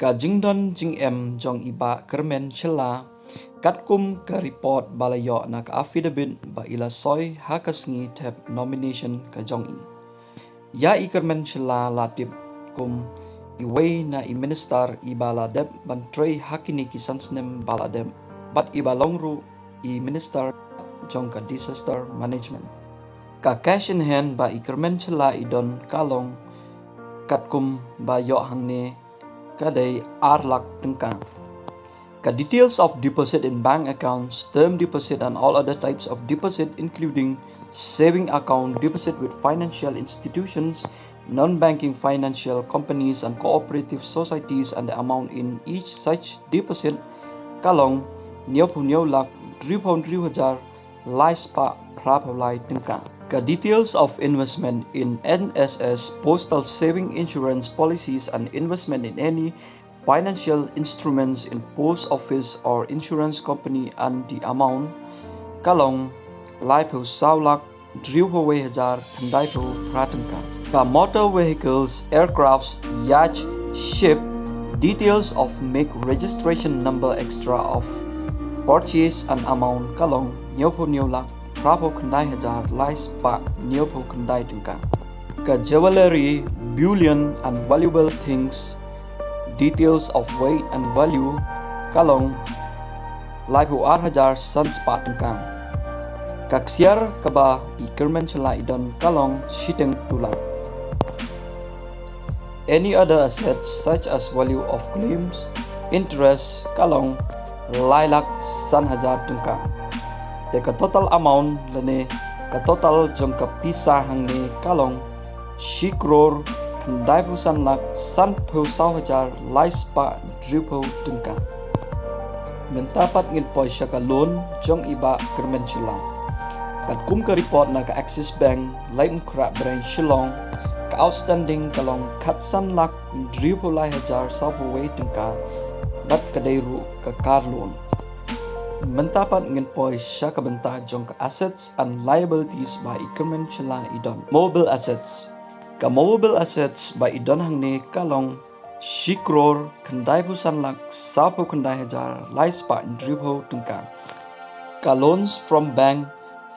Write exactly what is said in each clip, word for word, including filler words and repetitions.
Ka jingdon jingem jong i Bah Kyrmen Shylla, katkum ka report ba la ïoh na ka affidavit ba i la soi ha ka sngi thep nomination ka jong i. Ïa i Kyrmen Shylla la tip kum iwei na i minister iba la dep ban trei ha kine ki san snem ba la dep, bad iba long ruh i minister jong ka disaster management. Ka cash in hand ba i Kyrmen Shylla i don ka long katkum ba ïoh hangne ka dei ar lak tyngka. Ka details of deposit in bank accounts, term deposit and all other types of deposit, including saving account, deposit with financial institutions, non-banking financial companies and cooperative societies, and the amount in each such deposit, ka long hynñiewphew hynñiew lak hynriewphew hynriew hajar lai spah phraphew lai tyngka. Ka details of investment in N S S, postal saving insurance policies and investment in any financial instruments in post office or insurance company and the amount, ka long laiphew saw lak hynriewphew wei hajar khyndaiphew phra tyngka. Ka motor vehicles, aircrafts, yacht, ship, details of make, registration number, extra of purchase and amount, ka long hynñiewphew hynñiew lak phraphew khyndai hajar lai spah hynñiewphew khyndai tyngka. Ka jewellery, bullion and valuable things, details of weight and value, ka long laiphew ar hajar san spah tyngka. Ka ksiar kaba i Kyrmen Shylla i don ka long shiteng tulak. Any other assets such as value of claims, interest, ka long lai lak san hajar tyngka. Te ka total amount lane ka total jong ka pisa hangne ka long shi klur khyndaiphew san lak sanphew saw hajar lai spah hynriewphew tyngka. Mynta pat ngin poi sha ka loan jong i Bah Kyrmen Shylla. Katkum ka report na ka Axis Bank, Laitumkhrah Branch Shillong, ka outstanding ka long khatsan lak hynriewphew lai hajar sawphew wei tyngka, bad ka dei ruh ka car loan. Mynta pat ngin poi sha ka bynta jong ka assets and liabilities ba i Kyrmen Shylla i don. Movable assets. Ka movable assets ba i don hangne ka long shi klur khyndaiphew san lak sawphew khyndai hajar lai spah hynriewphew tyngka. Ka loans from bank,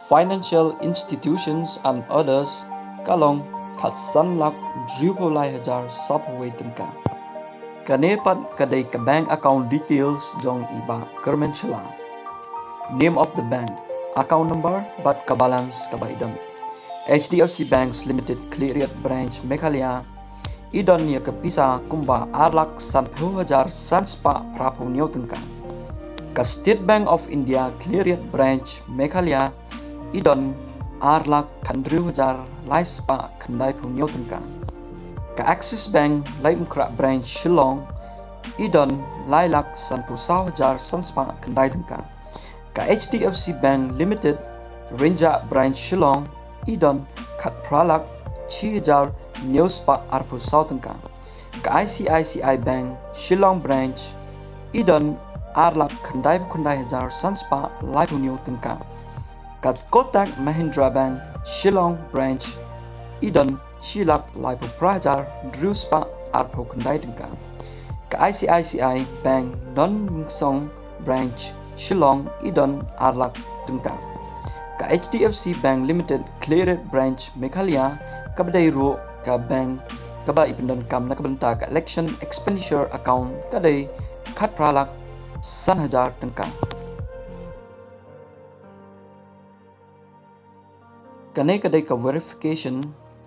financial institutions and others ka long khatsan lak hynriewphew lai hajar sawphew wei tyngka. Kane pat ka dei ka bank account details jong i Bah Kyrmen Shylla. Name of the bank, account number bad ka balance kaba i don. H D F C Banks Limited, Khliehriat Branch, Meghalaya, i don ïa ka pisa kumba ar lak sanphew hajar san spah phraphew hynñiew tyngka. Ka State Bank of India, Khliehriat Branch, Meghalaya, i don ar lak khathynriew hajar lai spah khyndaiphew hynñiew tyngka. Ka Axis Bank, Laitumkhrah Branch, Shillong, i don lai lak sanphew saw hajar san spah khyndai tyngka. Ka H D F C Bank Limited, Rynjah Branch, Shillong, i don khatphra lak shi hajar hynñiew spah arphew saw tyngka. Ka I C I C I Bank, Shillong Branch, i don ar lak khyndaiphew khyndai hajar san spah laiphew hynñiew tyngka. Ka Kotak Mahindra Bank, Shillong Branch, i don shi lak laiphew phra hajar hynriew spah arphew khyndai tyngka. Ka I C I C I Bank Nongmynsong Branch, Shillong, i don ar lak tyngka. Ka H D F C Bank Limited, Khliehriat Branch, Meghalaya, kaba dei ruh ka bank kaba i pyndonkam na ka bynta ka election expenditure account, ka dei khatphra lak san hajar tyngka. Kane ka dei ka verification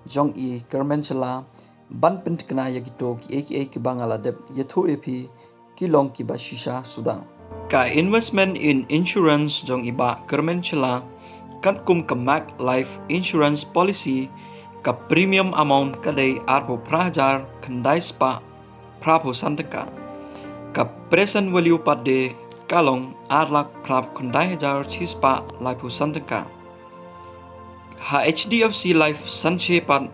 jong i Kyrmen Shylla ban pynthikna ïa kito kiei kiei kiba nga la dep ïathuh ïa phi, ki long kiba shisha suda. Ka investment in insurance jong i Bah Kyrmen Shylla, katkum ka Max Life Insurance Policy, ka premium amount ka dei arphew phra hajar khyndai spah phraphew san tyngka. Ka present value pat de ka long ar lak phraphew khyndai hajar shi spah laiphew san tyngka. Ha H D F C Life Sanchay pat,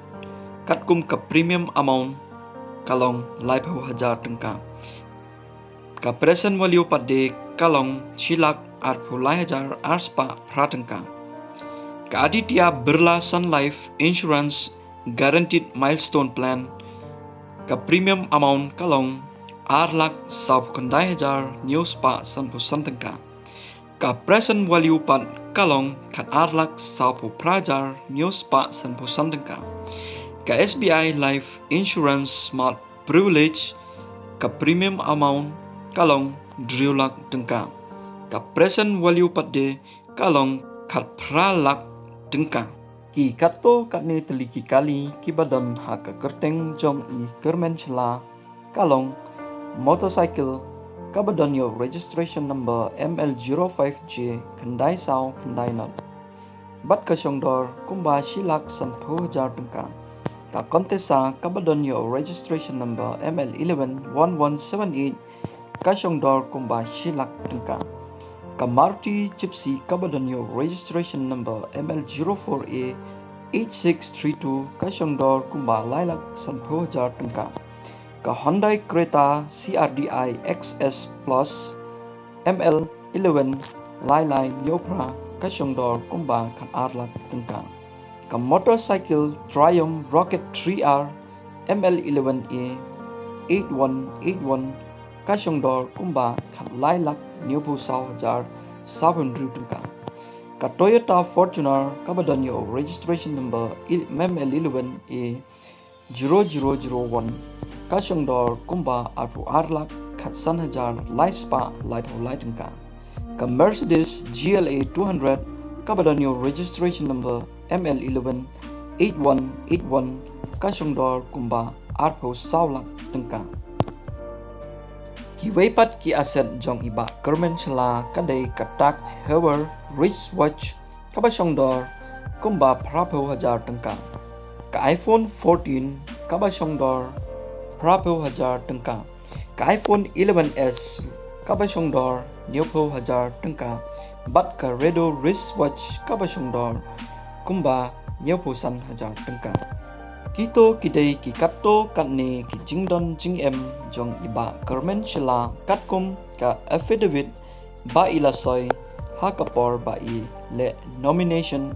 katkum ka premium amount ka long laiphew hajar tyngka. Ka present value pat de ka long shi lak arphew lai hajar ar spah phra tyngka. Ka Aditya Birla Sun Life Insurance Guaranteed Milestone Plan, ka premium amount ka long ar lak sawphew khyndai hajar hynñiew spah sanphew san tyngka. Ka present value pat ka long khat ar lak sawphew phra hajar hynñiew spah sanphew san tyngka. Ka S B I Life Insurance Smart Privilege, ka premium amount ka long hynriew lak tyngka. Ka present value pat de ka long khat phra lak tyngka. Ki katto katne tylli ki kali kiba don ha ka kyrteng jong i kyrmen shylla ka long motorcycle kaba don ïa u registration number M L zero five J khyndai saw khyndai not, bad ka shong dor kumba shi lak sanphew hajar tyngka. Ka Contessa kaba don ïa u registration number M L eleven one one seven eight, ka shong dor kumba shi lak tyngka. Ka Maruti Gypsy kaba don ïa u registration number M L zero four A eight six three two, ka shong dor kumba lai lak sanphew hajar tyngka. Ka Hyundai Creta C R D I X S Plus M L eleven lai lai hynñiew phra, ka shong dor kumba khat ar lak tyngka. Ka motorcycle Triumph Rocket three R M L eleven A eight one eight one, ka shong dor kumba khat lai lak hynñiewphew saw hajar sawphew hynriew tyngka. Ka Toyota Fortuner kaba don ïa u registration number M L eleven A zero zero zero one, ka shong dor kumba arphew ar lak khat san hajar lai spah laiphew lai tyngka. Ka Mercedes G L A two hundred kaba don ïa u registration number M L eleven eight one eight one, ka shong dor kumba arphew saw lak tyngka. Kiwei pat ki asset jong i bah kyrmen shylla ka dei ka Tag Heuer wristwatch kaba shong dor kumba phraphew hajar tyngka. Ka iPhone fourteen kaba shong dor phraphew hajar tyngka. Ka iPhone eleven S kaba shong dor hynñiewphew hajar tyngka. Bad ka Redo wristwatch kaba shong dor kumba hynñiewphew san hajar tyngka. Kito ki dei ki katto katne ki jingdon jingem jong i bah kyrmen shylla katkum ka affidavit ba i la soi ha ka por ba i leh nomination